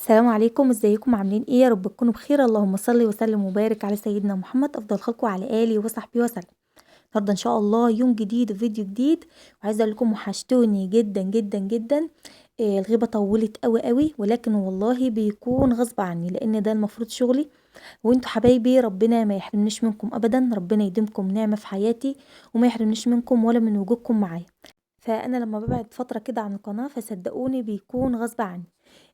السلام عليكم، ازيكم؟ عاملين ايه؟ يا رب تكونوا بخير. اللهم صل وسلم وبارك على سيدنا محمد افضل خلقه وعلى اله وصحبه وسلم. النهارده ان شاء الله يوم جديد وفيديو جديد، وعايزه اقول لكم وحشتوني جدا جدا جدا. الغيبة طولت قوي قوي، ولكن والله بيكون غصب عني لان ده المفروض شغلي، وانتوا حبايبي ربنا ما يحرمنيش منكم ابدا، ربنا يديمكم نعمه في حياتي وما يحرمنيش منكم ولا من وجودكم معايا. فانا لما ببعد فترة كده عن القناة فصدقوني بيكون غصب عني.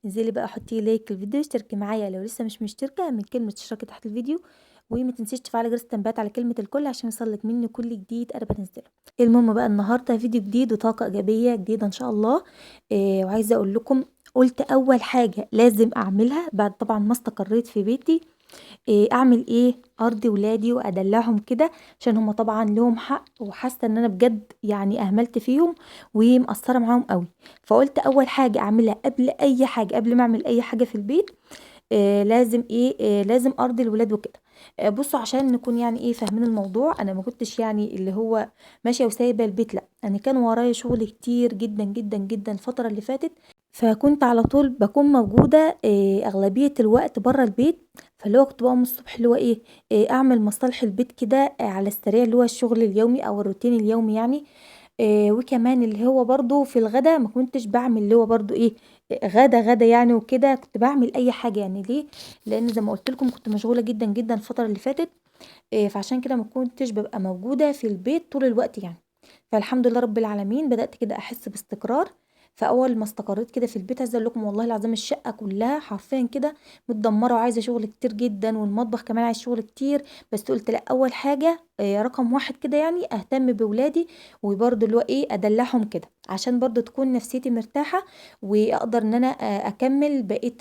انزلي بقى حطي like الفيديو، اشتركي معايا لو لسه مش مشتركة من كلمة اشتراك تحت الفيديو، وما تنسيش تفعلي جرس التنبيهات على كلمة الكل عشان يوصلك مني كل جديد انا بنزله. المهم بقى النهارده فيديو جديد وطاقة ايجابية جديدة ان شاء الله. وعايزه اقول لكم قلت اول حاجة لازم اعملها بعد طبعا ما استقريت في بيتي، اعمل ايه؟ ارضي ولادي وادلعهم كده عشان هم طبعا لهم حق، وحاسه ان انا بجد يعني اهملت فيهم ومقصره معاهم قوي. فقلت اول حاجة اعملها قبل اي حاجة، قبل ما اعمل اي حاجة في البيت، لازم ايه، لازم ارضي الولاد وكده. بصوا عشان نكون يعني ايه فاهمين الموضوع، انا ما كنتش يعني اللي هو ماشية وسايبه البيت، لا انا كان ورايا شغل كتير جدا جدا جدا الفترة اللي فاتت، فكنت على طول بكون موجودة اغلبية الوقت بره البيت. فاللي هو كنت بقوم الصبح اللي هو ايه، اعمل مصالح البيت كده على السريع، اللي هو الشغل اليومي او الروتين اليومي يعني. وكمان اللي هو برضو في الغدا ما كنتش بعمل اللي هو برضو ايه غدا غدا يعني وكده، كنت بعمل اي حاجة يعني. ليه؟ لان زي ما قلت لكم كنت مشغولة جدا جدا الفترة اللي فاتت، فعشان كده ما كنتش ببقى موجودة في البيت طول الوقت يعني. فالحمد لله رب العالمين بدات كده احس باستقرار. فاول ما استقريت كده في البيت، عايزه اقول لكم والله العظيم الشقة كلها حرفيا كده متدمره وعايزه شغل كتير جدا، والمطبخ كمان عايز شغل كتير. بس قلت لا، اول حاجة رقم واحد كده يعني اهتم بولادي، وبرده اللي هو ايه ادلعهم كده عشان برده تكون نفسيتي مرتاحة واقدر ان انا اكمل بقية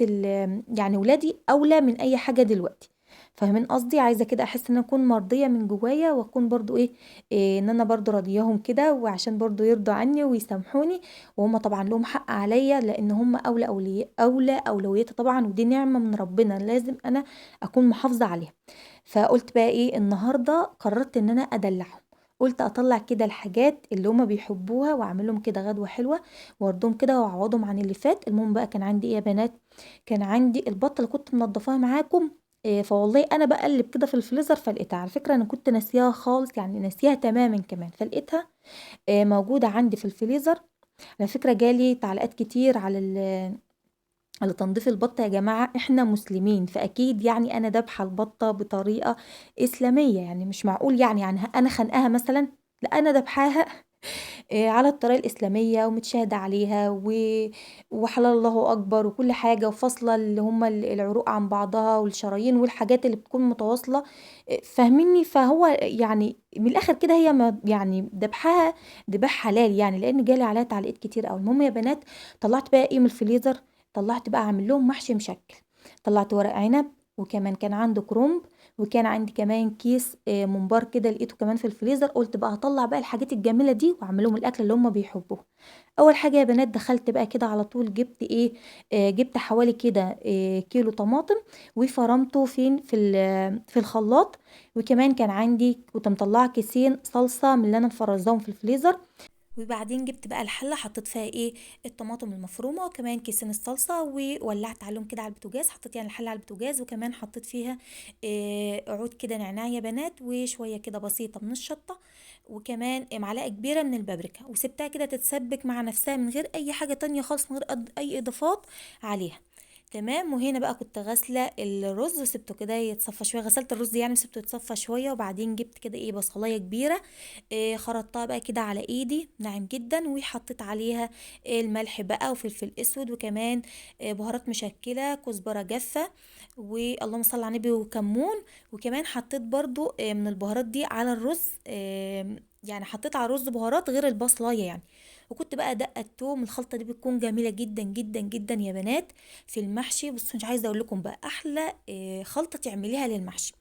يعني ولادي اولى من اي حاجة دلوقتي. فاهمين قصدي؟ عايزه كده احس ان انا اكون مرضية من جوايا، واكون برضو ايه ان انا برضو راضياهم كده، وعشان برضو يرضوا عني ويسامحوني، وهم طبعا لهم حق عليا لان هم اولى اولى اولويتي طبعا، ودي نعمه من ربنا لازم انا اكون محافظة عليها. فقلت بقى ايه النهارده قررت ان انا ادلعهم، قلت اطلع كده الحاجات اللي هما بيحبوها واعمل لهم كده غدوه حلوة وارضهم كده واعوضهم عن اللي فات. المهم بقى كان عندي ايه يا بنات؟ كان عندي البطة اللي كنت منضفاها معاكم، فوالله انا بقلب كده في الفريزر فلقيتها. على فكرة انا كنت ناسياها خالص، يعني ناسياها تماما كمان، فلقيتها موجودة عندي في الفريزر. على فكرة جالي تعليقات كتير على تنظيف البطة. يا جماعة احنا مسلمين، فاكيد يعني انا ذابحه البطة بطريقة اسلامية، يعني مش معقول يعني انا خنقاها مثلا، لا انا ذبحاها على الطريقة الاسلامية ومتشاهده عليها وحلال الله اكبر وكل حاجة، وفاصله اللي هم العروق عن بعضها والشرايين والحاجات اللي بتكون متواصلة، فاهميني؟ فهو يعني من الاخر كده هي ما يعني ذبحها ذبح حلال يعني، لان جالي عليها تعليقات كتير قوي. المهم يا بنات طلعت بقى ايه من الفريزر، طلعت بقى اعمل لهم محشي مشكل. طلعت ورق عنب، وكمان كان عنده كرنب، وكان عندي كمان كيس ممبار كده لقيته كمان في الفريزر. قلت بقى هطلع بقى الحاجات الجميلة دي واعمل لهم الاكل اللي هم بيحبوه. اول حاجة يا بنات دخلت بقى كده على طول جبت ايه، جبت حوالي كده كيلو طماطم وفرمته فين في الخلاط. وكمان كان عندي كنت مطلعه كيسين صلصه من اللي انا مفرزاهم في الفريزر. وبعدين جبت بقى الحلة حطيت فيها ايه الطماطم المفرومه وكمان كيسين الصلصه، وولعت عليهم كده على البوتاجاز، حطيت يعني الحلة على البوتاجاز، وكمان حطيت فيها عود كده نعناع يا بنات، وشوية كده بسيطة من الشطه، وكمان معلقه كبيرة من البابريكا، وسبتها كده تتسبك مع نفسها من غير اي حاجة تانية خالص، من غير اي اضافات عليها. تمام. وهنا بقى كنت غاسله الرز وسبته كده يتصفى شوية، غسلت الرز يعني وسبته يتصفى شوية. وبعدين جبت كده ايه بصلايه كبيرة، خرطتها بقى كده على ايدي ناعم جدا، وحطيت عليها الملح بقى وفلفل اسود، وكمان بهارات مشكلة، كزبره جافة، واللهم صل على النبي، وكمون. وكمان حطيت برضو من البهارات دي على الرز، يعني حطيت على الرز بهارات غير البصلايه يعني. وكنت بقى دقه التوم. الخلطة دي بتكون جميلة جدا جدا جدا يا بنات في المحشي. بصوا مش عايزه اقول لكم بقى احلى خلطه تعمليها للمحشي.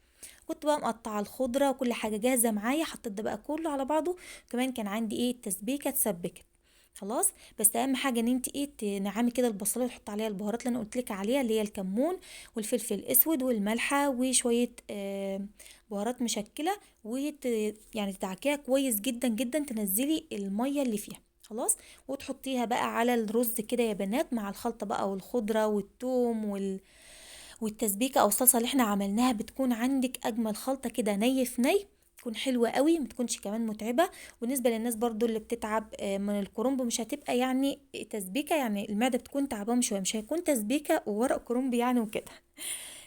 كنت بقى مقطعه الخضرة وكل حاجة جاهزة معايا، حطيت ده بقى كله على بعضه. كمان كان عندي ايه التسبيكه اتسبكت خلاص. بس اهم حاجة ان انت ايه تنعمي كده البصله وتحطي عليها البهارات اللي انا قلت لك عليها، اللي هي الكمون والفلفل الاسود والملحه وشوية بهارات مشكلة، يعني تدعكيها كويس جدا جدا، تنزلي المية اللي فيها. خلاص، وتحطيها بقى على الرز كده يا بنات مع الخلطة بقى والخضره والثوم والتسبيكه او الصلصه اللي احنا عملناها، بتكون عندك اجمل خلطه كده ني في ني، تكون حلوة قوي، ما تكونش كمان متعبة. وبالنسبة للناس برضو اللي بتتعب من الكرنب، مش هتبقى يعني تسبيكه، يعني المعدة بتكون تعبانة شوية، مش هيكون تسبيكه وورق كرنب يعني وكده.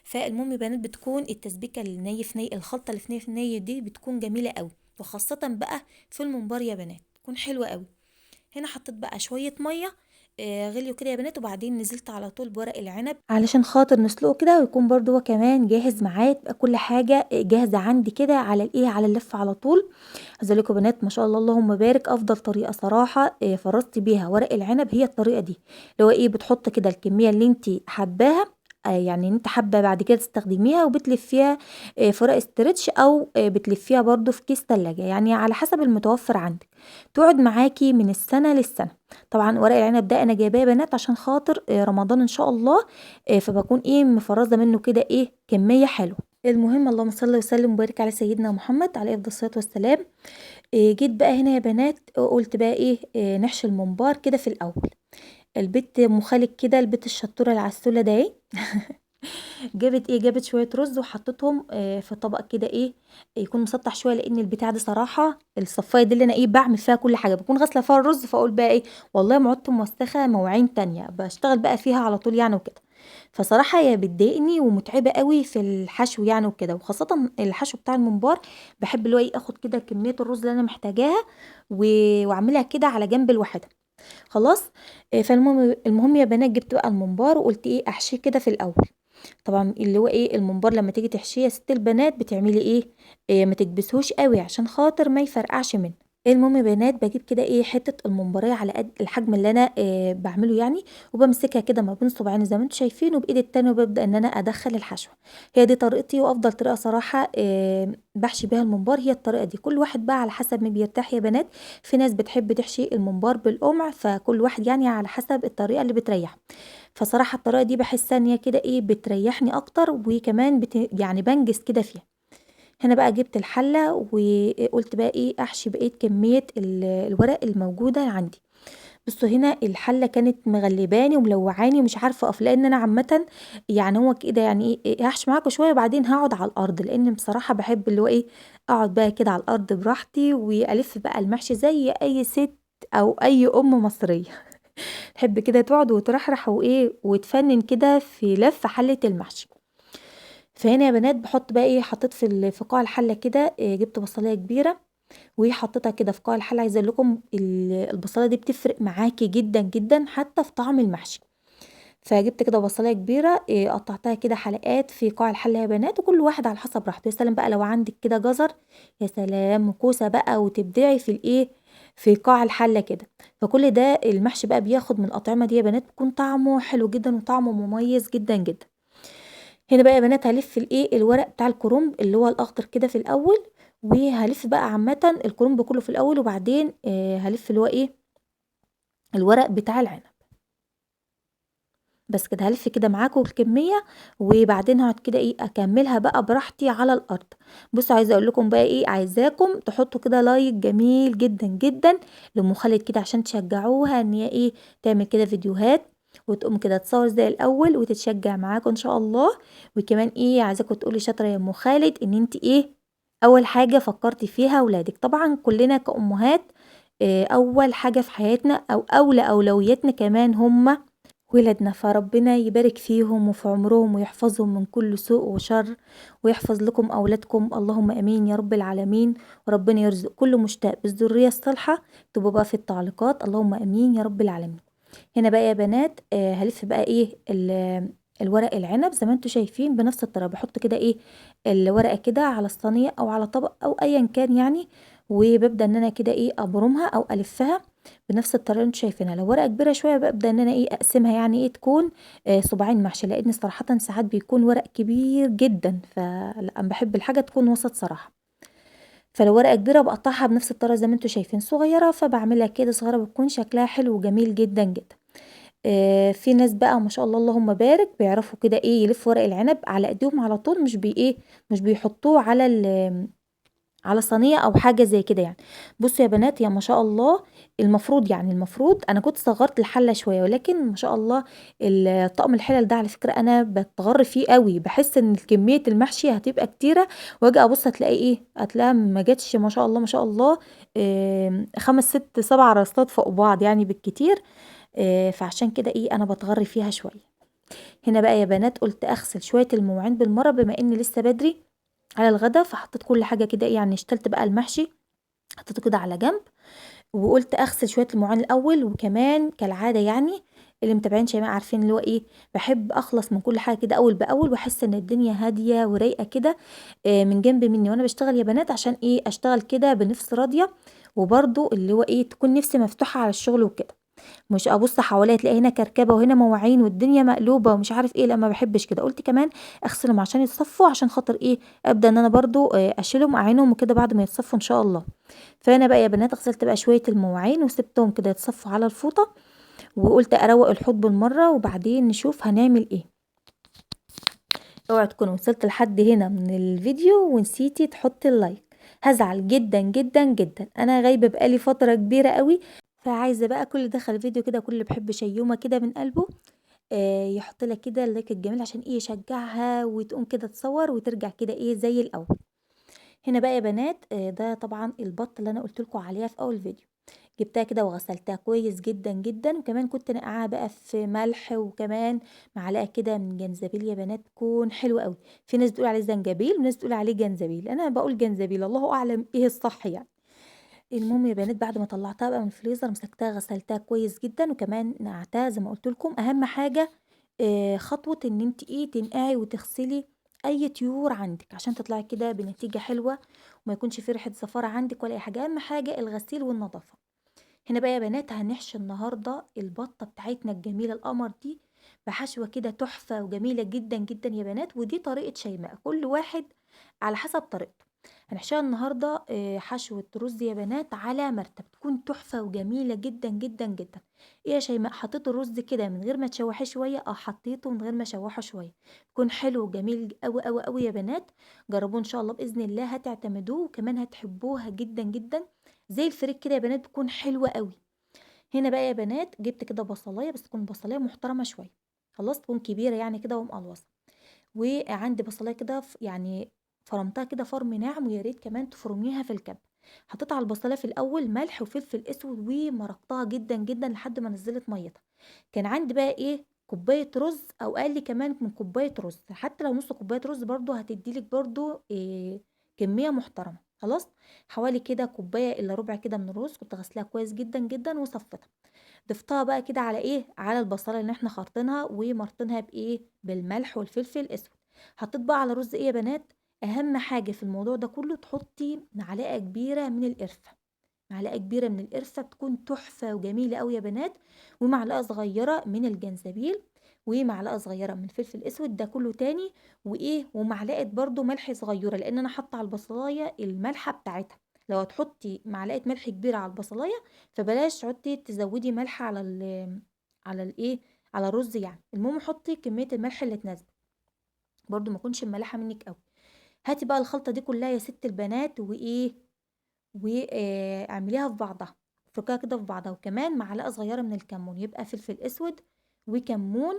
فالمهم يا بنات بتكون التسبيكه اللي ني في ني، الخلطة اللي في ني في ني دي بتكون جميلة قوي، وخاصة بقى في الممبار يا بنات تكون حلوة قوي. هنا حطيت بقى شوية مية غليوا كده يا بنات، وبعدين نزلت على طول بورق العنب علشان خاطر نسلقه كده، ويكون برده هو كمان جاهز معايا، تبقى كل حاجة جاهزة عندي كده على الايه، على اللف على طول. عايزه اقول لكم يا بنات ما شاء الله اللهم بارك، افضل طريقه صراحة فرزت بيها ورق العنب هي الطريقة دي، اللي هو ايه، بتحط كده الكمية اللي انت حباها، يعني انت حابة بعد كده تستخدميها، وبتلفيها في ورق stretch، او بتلفيها برده في كيس تلاجة، يعني على حسب المتوفر عندك، تقعد معاكي من السنة للسنة. طبعا ورق العنب ده انا جايباه يا بنات عشان خاطر رمضان ان شاء الله، فبكون ايه مفرزه منه كده ايه كمية حلوة. المهم اللهم صل وسلم وبارك على سيدنا محمد عليه افضل الصلاة والسلام. جيت بقى هنا يا بنات قلت بقى ايه، نحشي الممبار كده في الاول. البت مخالك كده، البت الشطوره العسوله ده ايه جابت ايه، جابت شوية رز وحطتهم في طبق كده ايه يكون مسطح شوية، لان البتاع دي صراحة الصفايه دي اللي انا ايه بعمل فيها كل حاجة، بكون غاسله فيها الرز، فاقول بقى ايه والله ما عدت موسخه مواعين تانية، بشتغل بقى فيها على طول يعني وكده. فصراحة هي بتضايقني ومتعبه قوي في الحشو يعني وكده، وخاصة الحشو بتاع الممبار، بحب اللي هو ايه اخد كده كمية الرز اللي انا محتاجاها واعملها كده على جنب لوحدها. خلاص. فالمهم يا بنات جبت بقى الممبار وقلت ايه احشيه كده في الاول. طبعا اللي هو ايه الممبار لما تيجي تحشيه يا ست البنات بتعملي ايه، ما تكبسهوش قوي عشان خاطر ما يفرقعش منه. المهم يا بنات بجيب كده ايه حتة الممباريه على قد الحجم اللي انا بعمله يعني، وبمسكها كده ما بين صباعين زي ما انتم شايفين، وبايدي التانية وببدا ان انا ادخل الحشوه. هي دي طريقتي وافضل طريقه صراحة بحشي بيها الممبار، هي الطريقة دي. كل واحد بقى على حسب ما بيرتاح يا بنات، في ناس بتحب تحشي الممبار بالقمع، فكل واحد يعني على حسب الطريقة اللي بتريحه. فصراحة الطريقة دي بحسها ان هي كده ايه بتريحني اكتر، وكمان يعني بنجز كده فيها. هنا بقى جبت الحلة وقلت بقى ايه احشي بقية كمية الورق الموجودة عندي. بصوا هنا الحلة كانت مغلباني وملوعاني ومش عارفه اقف، لان انا عامة يعني هو كده يعني ايه هحشي معاكم شوية وبعدين هقعد على الارض، لان بصراحة بحب اللي هو ايه اقعد بقى كده على الارض براحتي والف بقى المحشي زي اي ست او اي ام مصرية تحب كده تقعد وترحرح وايه وتفنن كده في لف حله المحشي. فهنا يا بنات بحط بقى ايه، حطيت في قاع الحلة كده، جبت بصلايه كبيرة وحطيتها كده في قاع الحلة. عايزه اقول لكم البصلايه دي بتفرق معاكي جدا جدا حتى في طعم المحشي. فجبت كده بصلايه كبيرة قطعتها كده حلقات في قاع الحلة يا بنات، وكل واحد على حسب راحته. يا سلام بقى لو عندك كده جزر، يا سلام، وكوسه بقى، وتبدعي في الايه في قاع الحلة كده. فكل ده المحشي بقى بياخد من الاطعمة دي يا بنات، بيكون طعمه حلو جدا وطعمه مميز جدا جدا. هنا بقى يا بنات هلف الايه الورق بتاع الكرنب اللي هو الاخضر كده في الاول، وهلف بقى عامة الكرنب كله في الاول، وبعدين هلف اللي هو ايه الورق بتاع العنب. بس كده هلف كده معاكم الكمية، وبعدين هقعد كده ايه اكملها بقى براحتي على الارض. بصوا عايزه اقول لكم بقى ايه، عايزاكم تحطوا كده like جميل جدا جدا لأم خالد كده عشان تشجعوها ان هي ايه تعمل كده فيديوهات وتقوم كده تصور زي الاول وتتشجع معاكم ان شاء الله. وكمان ايه عايزاكم تقولي شاطرة يا ام خالد ان انت ايه اول حاجة فكرتي فيها ولادك. طبعا كلنا كأمهات اول حاجة في حياتنا او اولى اولوياتنا كمان هم ولادنا، فربنا يبارك فيهم وفي عمرهم ويحفظهم من كل سوء وشر، ويحفظ لكم اولادكم، اللهم امين يا رب العالمين. وربنا يرزق كل مشتاق بالذريه الصالحة. اكتبوا بقى في التعليقات اللهم امين يا رب العالمين. هنا بقى يا بنات هلف بقى ايه الورق العنب زي ما انتم شايفين بنفس الطريقة. بحط كده ايه الورقة كده على الصينية او على طبق او ايا كان يعني، وببدا ان انا كده ايه ابرمها او الفها بنفس الطريقة اللي انتم شايفينها. لو ورقة كبيرة شوية ببدا ان انا ايه اقسمها، يعني ايه تكون صباعين محشي، لان صراحة ساعات بيكون ورق كبير جدا، فلا انا بحب الحاجة تكون وسط صراحة. فلو ورقة كبيرة بقطعها بنفس الطريقة زي ما انتم شايفين، صغيرة فبعملها كده صغيرة بتكون شكلها حلو وجميل جدا جدا. في ناس بقى ما شاء الله اللهم بارك بيعرفوا كده ايه يلفوا ورق العنب على ايديهم على طول، مش بي ايه مش بيحطوه على على صينية او حاجة زي كده يعني. بصوا يا بنات يا ما شاء الله، المفروض يعني المفروض انا كنت صغرت الحلة شوية، ولكن ما شاء الله الطقم الحلل ده على فكرة انا بتغر فيه قوي، بحس ان كمية المحشي هتبقى كتيرة، واجي ابص هتلاقي ايه، هتلاقيها ما جاتش ما شاء الله ما شاء الله، 5 6 7 رصات فوق بعض يعني بالكتير. فعشان كده ايه انا بتغر فيها شوية. هنا بقى يا بنات قلت اغسل شوية المواعين بالمرة بما ان لسه بدري على الغدا، فحطيت كل حاجة كده ايه يعني، اشتلت بقى المحشي حطيته كده على جنب، وقلت اغسل شوية المواعين الاول. وكمان كالعادة يعني اللي متابعين شيماء عارفين اللي هو ايه، بحب اخلص من كل حاجة كده اول باول، واحس ان الدنيا هادية ورايقه كده من جنب مني وانا بشتغل يا بنات، عشان ايه اشتغل كده بنفس راضية، وبرده اللي هو ايه تكون نفسي مفتوحة على الشغل وكده، مش ابص حواليا تلاقي هنا كركبه وهنا مواعين والدنيا مقلوبة ومش عارف ايه، لا ما بحبش كده. قلت كمان اغسلهم عشان يتصفوا، عشان خاطر ايه ابدا ان انا برضو اشيلهم اعينهم وكده بعد ما يتصفوا ان شاء الله. فانا بقى يا بنات غسلت بقى شوية المواعين وسبتهم كده يتصفوا على الفوطه، وقلت اروق الحوض بالمرة وبعدين نشوف هنعمل ايه. اوعي تكونوا وصلت لحد هنا من الفيديو ونسيتي تحطي ال like، هزعل جدا جدا جدا، انا غايبة بقالي فترة كبيرة قوي، فعايزه بقى كل دخل فيديو كده كل اللي بحب شيومه كده من قلبه يحط لك كده ال like الجميل عشان ايه يشجعها وتقوم كده تصور وترجع كده ايه زي الاول. هنا بقى يا بنات ده طبعا البط اللي انا قلت لكم عليها في اول فيديو، جبتها كده وغسلتها كويس جدا جدا، وكمان كنت نقعها بقى في ملح وكمان معلقه كده من جنزبيل يا بنات، تكون حلوة قوي. في ناس بتقول عليه زنجبيل وناس بتقول عليه جنزبيل، انا بقول جنزبيل، الله اعلم ايه الصح يعني. المهم يا بنات بعد ما طلعتها بقى من الفريزر مسكتها غسلتها كويس جدا، وكمان نقعتها زي ما قلت لكم. اهم حاجة خطوة ان انت ايه تنقعي وتغسلي اي طيور عندك عشان تطلعي كده بنتيجة حلوة وما يكونش في ريحه زفاره عندك ولا اي حاجة، اهم حاجة الغسيل والنظافة. هنا بقى يا بنات هنحشي النهارده البطة بتاعتنا الجميلة القمر دي بحشوه كده تحفة وجميلة جدا جدا يا بنات، ودي طريقه شيماء، كل واحد على حسب طريقته. هنحشيها النهارده حشوه رز يا بنات على مرتب، تكون تحفة وجميلة جدا جدا جدا. ايه يا شيماء حطيت الرز كده من غير ما تشوحيه شوية؟ حطيته من غير ما اشوحه شوية، يكون حلو وجميل قوي قوي قوي يا بنات. جربوه ان شاء الله باذن الله هتعتمدوه وكمان هتحبوها جدا جدا، زي الفريك كده يا بنات بتكون حلوة قوي. هنا بقى يا بنات جبت كده بصلايه، بس تكون بصلايه محترمه شوية، خلاص تكون كبيرة يعني كده ومقلوصه، وعندي بصلايه كده يعني فرمتها كده فرم ناعم، ويا ريت كمان تفرميها في الكب. حطيت على البصلايه في الاول ملح وفلفل اسود ومرقتها جدا جدا لحد ما نزلت ميتها. كان عندي بقى ايه كوباية رز او اقل كمان من كوباية رز، حتى لو نص كوباية رز برضو هتديلك برضو إيه كمية محترمه. خلاص حوالي كده كوباية الا ربع كده من الرز، كنت غسلاها كويس جدا جدا وصفتها. ضفتها بقى كده على ايه، على البصله اللي احنا خرطينها ومرطينها بايه، بالملح والفلفل الاسود. حطيت بقى على الرز ايه يا بنات، اهم حاجة في الموضوع ده كله تحطي معلقه كبيرة من القرفه، معلقه كبيرة من القرفه بتكون تحفة وجميلة قوي يا بنات، ومعلقة صغيرة من الجنزبيل، ومعلقة صغيرة من الفلفل الاسود، ده كله تاني، وايه ومعلقة برده ملح صغيرة، لان انا حاطه على البصلايه الملحة بتاعتها. لو هتحطي معلقه ملح كبيرة على البصلايه فبلاش تحطي تزودي ملح على ال على الايه على الرز يعني. المهم حطي كمية الملح اللي تناسبك، برده ما يكونش الملحة منك قوي. هاتي بقى الخلطة دي كلها يا ست البنات وايه واعمليها في بعضها، افركيها كده في بعضها، وكمان معلقه صغيرة من الكمون، يبقى فلفل اسود وكمون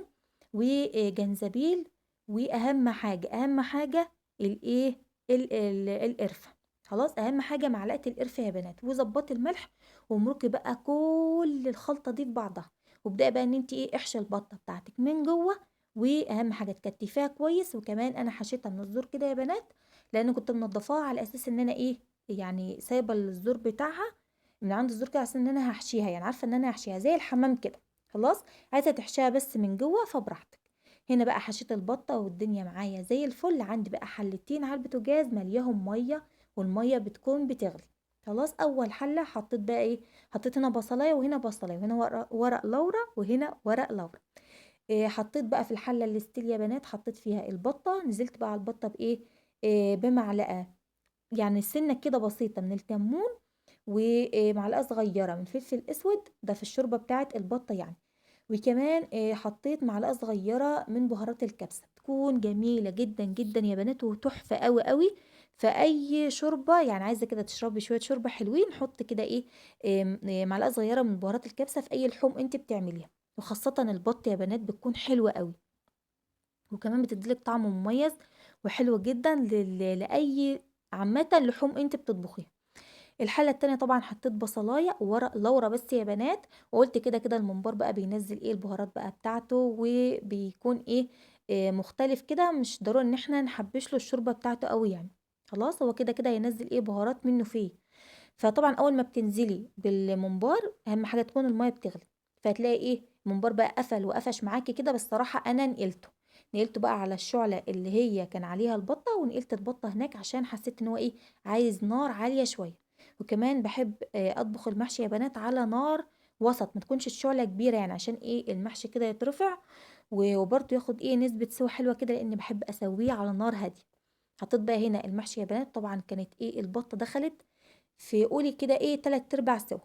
وجنزبيل، واهم حاجة اهم حاجة الايه القرفه. خلاص اهم حاجة معلقه القرفه يا بنات، وظبطي الملح وامركي بقى كل الخلطة دي في بعضها، وابداي بقى ان انت ايه احشي البطة بتاعتك من جوه، واهم حاجة تكتفيها كويس. وكمان انا حشيتها من الزور كده يا بنات، لان كنت منضفاها على اساس ان انا ايه يعني سايبه الزور بتاعها من عند الزور كده، عشان ان انا هحشيها، يعني عارفه ان انا هحشيها زي الحمام كده. خلاص عايزه تحشيها بس من جوه فبراحتك. هنا بقى حشيت البطة والدنيا معايا زي الفل. عندي بقى حلتين على البوتاجاز ملياهم مية، والمية بتكون بتغلي. خلاص اول حله حطيت بقى ايه، حطيت هنا بصلايه وهنا بصلايه، وهنا ورق لورا وهنا ورق لورا. إيه حطيت بقى في الحلة ال steel يا بنات، حطيت فيها البطة، نزلت بقى على البطة بايه، إيه بمعلقه يعني سنة كده بسيطة من الكمون، ومعلقة صغيرة من فلفل اسود، ده في الشوربة بتاعه البطة يعني، وكمان حطيت معلقه صغيرة من بهارات الكبسه، بتكون جميلة جدا جدا يا بنات وتحفه قوي قوي في اي شوربة. يعني عايزه كده تشربي شوية شوربة حلوين، حط كده ايه معلقه صغيرة من بهارات الكبسه في اي لحوم انت بتعمليها، وخاصة البط يا بنات بتكون حلوة قوي، وكمان بتديلك طعم مميز وحلو جدا لاي عامة لحوم انت بتطبخيها. الحلة التانية طبعا حطيت بصلايه وورق لورا بس يا بنات، وقلت كده كده الممبار بقى بينزل ايه البهارات بقى بتاعته، وبيكون ايه مختلف كده، مش ضروري ان احنا نحبش له الشوربة بتاعته قوي يعني، خلاص هو كده كده هينزل ايه بهارات منه فيه. فطبعا اول ما بتنزلي بالممبار اهم حاجة تكون المية بتغلي، فهتلاقي ايه الممبار بقى قفل وقفش معاكي كده. بس صراحة انا نقلته بقى على الشعلة اللي هي كان عليها البطة، ونقلت البطة هناك عشان حسيت ان هو ايه عايز نار عالية شوية. وكمان بحب اطبخ المحشي يا بنات على نار وسط، ما تكونش الشعلة كبيرة يعني، عشان ايه المحشي كده يترفع وبرده ياخد ايه نسبه سوا حلوة كده، لان بحب اسويه على نار هادية. حطيت بقى هنا المحشي يا بنات، طبعا كانت ايه البطة دخلت في قولي كده ايه 3/4 سوا.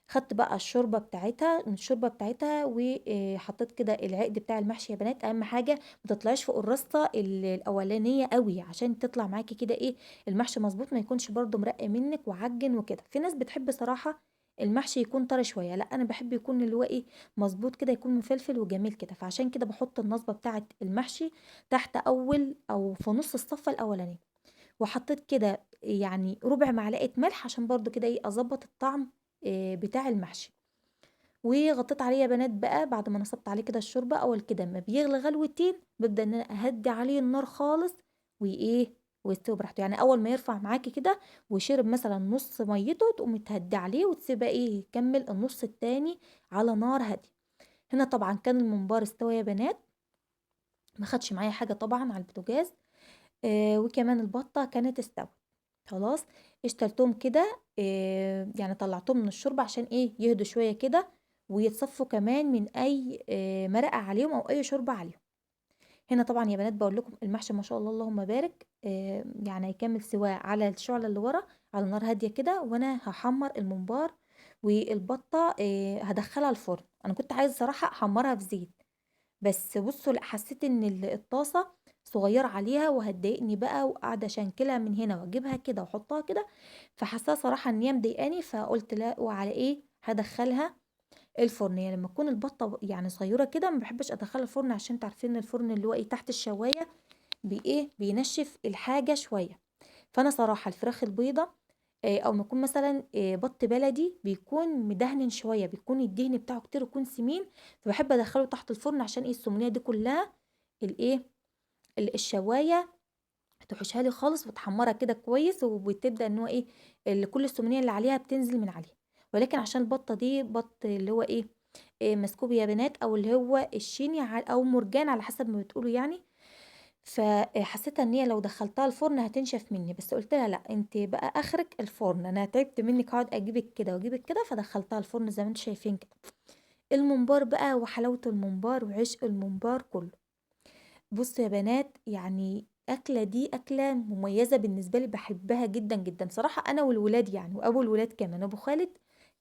خدت بقى الشوربة بتاعتها من الشوربة بتاعتها، وحطيت كده العقد بتاع المحشي يا بنات. اهم حاجة ما تطلعيش فوق الرصه الاولانية قوي، عشان تطلع معاكي كده ايه المحشي مظبوط، ما يكونش برده مرق منك وعجن وكده. في ناس بتحب صراحة المحشي يكون طري شوية، لا انا بحب يكون اللي هو ايه مظبوط كده، يكون مفلفل وجميل كده. فعشان كده بحط النصبه بتاعه المحشي تحت اول او في نص الصفة الاولانية. وحطيت كده يعني ربع معلقه ملح عشان برده كده ايه اظبط الطعم بتاع المحشي. وغطيت عليه يا بنات بقى بعد ما نصبت عليه كده الشوربة. اول كده ما بيغلي غلوتين ببدا ان انا اهدي عليه النار خالص وايه ويستوي براحته. يعني اول ما يرفع معاكي كده وشرب مثلا نص ميته تقومي تهدي عليه وتسيبه ايه يكمل النص التاني على نار هادية. هنا طبعا كان الممبار استوى يا بنات، ما خدش معايا حاجة طبعا على البوتاجاز، وكمان البطة كانت استوت خلاص. اشتلتهم كده يعني طلعتهم من الشوربة عشان ايه يهدوا شوية كده ويتصفوا كمان من اي مرقه عليهم او اي شوربة عليهم. هنا طبعا يا بنات بقول لكم المحشي ما شاء الله اللهم بارك، يعني هيكمل سواه على الشعلة اللي ورا على نار هادية كده، وانا هحمر الممبار والبطه هدخلها الفرن. انا كنت عايزه صراحة احمرها في زيت، بس بصوا لا حسيت ان الطاسه صغيرة عليها وهتضايقني بقى، وقاعدة اشنكلها من هنا واجيبها كده واحطها كده، فحاساها صراحة ان هي مضايقاني، فقلت لا وعلى ايه هدخلها الفرن. يعني لما تكون البطة يعني صغيرة كده ما بحبش ادخلها الفرن، عشان تعرفين ان الفرن اللي هو ايه تحت الشوايه بايه بينشف الحاجة شوية. فانا صراحة الفراخ البيضة او ما يكون مثلا بط بلدي بيكون مدهن شوية، بيكون الدهن بتاعه كتير ويكون سمين، فبحب ادخله تحت الفرن عشان ايه السمنيه دي كلها الايه الشوايه تحوشها لي خالص وتحمرها كده كويس، وبتبدا ان هو ايه كل السمنيه اللي عليها بتنزل من عليها. ولكن عشان البطة دي بط اللي هو ايه مسكوب يا بنات، او اللي هو الشيني او مرجان على حسب ما بتقولوا يعني، فحسيتها ان هي لو دخلتها الفرن هتنشف مني، بس قلت لها لا انت بقى اخرك الفرن، انا تعبت منك هقعد اجيبك كده واجيبك كده، فدخلتها الفرن زي ما انتم شايفين كده. الممبار بقى وحلاوة الممبار وعشق الممبار كله. بصوا يا بنات يعني اكله دي اكله مميزة بالنسبة لي، بحبها جدا جدا صراحة، انا والولاد يعني، وابو الولاد كمان ابو خالد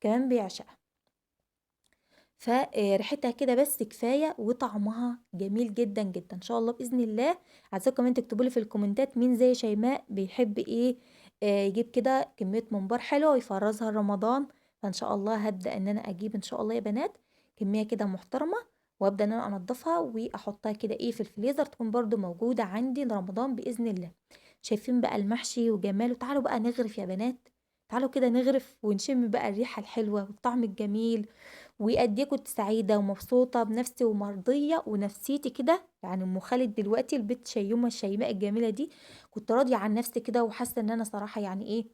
كمان بيعشقها، فريحتها كده بس كفاية وطعمها جميل جدا جدا. ان شاء الله باذن الله عايزاكم كمان تكتبوا لي في الكومنتات مين زي شيماء بيحب ايه يجيب كده كمية ممبار حلوة ويفرزها لرمضان. فان شاء الله هبدا ان انا اجيب ان شاء الله يا بنات كمية كده محترمه، وابدا ان انا انضفها واحطها كده ايه في الفريزر، تكون برده موجودة عندي لرمضان باذن الله. شايفين بقى المحشي وجماله، تعالوا بقى نغرف يا بنات، تعالوا كده نغرف ونشم بقى الريحة الحلوة والطعم الجميل. وقد ايه كنت سعيدة ومبسوطة بنفسي ومرضيه ونفسيتي كده، يعني ام خالد دلوقتي البيت شيومه الشيماء الجميلة دي كنت راضية عن نفسي كده، وحاسه ان انا صراحة يعني ايه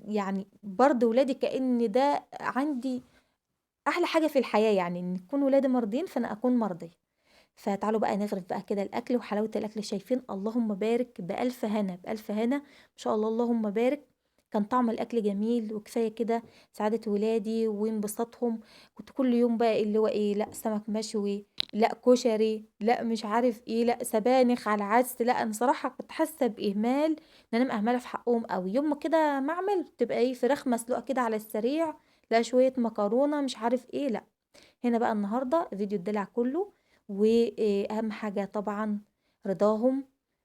يعني برضه ولادي كأن ده عندي احلى حاجة في الحياة، يعني ان يكون ولادي مرضين فانا اكون مرضية. فتعالوا بقى نغرف بقى كده الاكل وحلاوة الاكل. شايفين اللهم بارك بالف هنا بالف هنا ان شاء الله اللهم بارك. كان طعم الاكل جميل، وكفاية كده سعادة ولادي وانبساطهم. كنت كل يوم بقى اللي هو ايه، لا سمك مشوي، لا كشري، لا مش عارف ايه، لا سبانخ على عدس، لا انا صراحة كنت حاسه باهمال ان انا مهملة في حقهم قوي. يوم ما كده ما اعمل تبقى ايه فراخ مسلوقة كده على السريع، لا شوية مكرونه مش عارف ايه، لا هنا بقى النهارده فيديو الدلع كله، واهم حاجة طبعا رضاهم،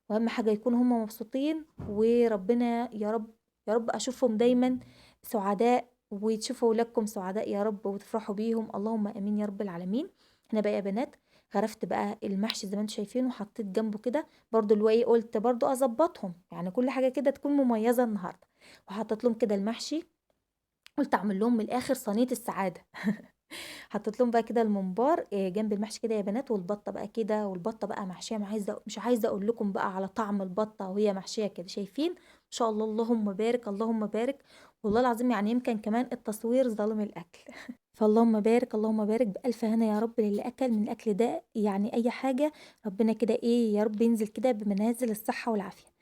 واهم حاجة يكونوا هم مبسوطين، وربنا يا رب يا رب اشوفهم دايما سعداء، وتشوفوا ولادكم سعداء يا رب وتفرحوا بيهم، اللهم امين يا رب العالمين. هنا بقى يا بنات غرفت بقى المحشي زي ما انتم شايفين، وحطيت جنبه كده برضو اللي هو ايه، قلت برضو اظبطهم يعني كل حاجة كده تكون مميزة النهارده، وحطيت لهم كده المحشي، قلت اعمل لهم من الاخر صينية السعادة. حطيت لهم بقى كده الممبار جنب المحشي كده يا بنات، والبطه بقى كده، والبطه بقى محشيه، مش عايزه اقول لكم بقى على طعم البطة وهي محشيه كده، شايفين ما شاء الله، اللهم بارك اللهم بارك، والله العظيم يعني يمكن كمان التصوير ظالم الاكل. فاللهم بارك اللهم بارك بألف هنا يا رب للي أكل من الأكل ده، يعني أي حاجة ربنا كده إيه يا رب ينزل كده بمنازل الصحة والعافية.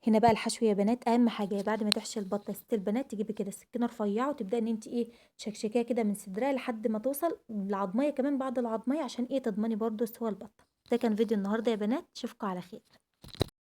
هنا بقى الحشو يا بنات، أهم حاجة بعد ما تحشي البطة يا ست البنات تجيبي كده سكينة رفيعة وتبدأي إن أنت إيه تشكشكيها كده من صدرها لحد ما توصل العظمية، كمان بعد العظمية عشان إيه تضمني برضو سوى البطة. ده كان فيديو النهاردة يا بنات، أشوفكم على خير.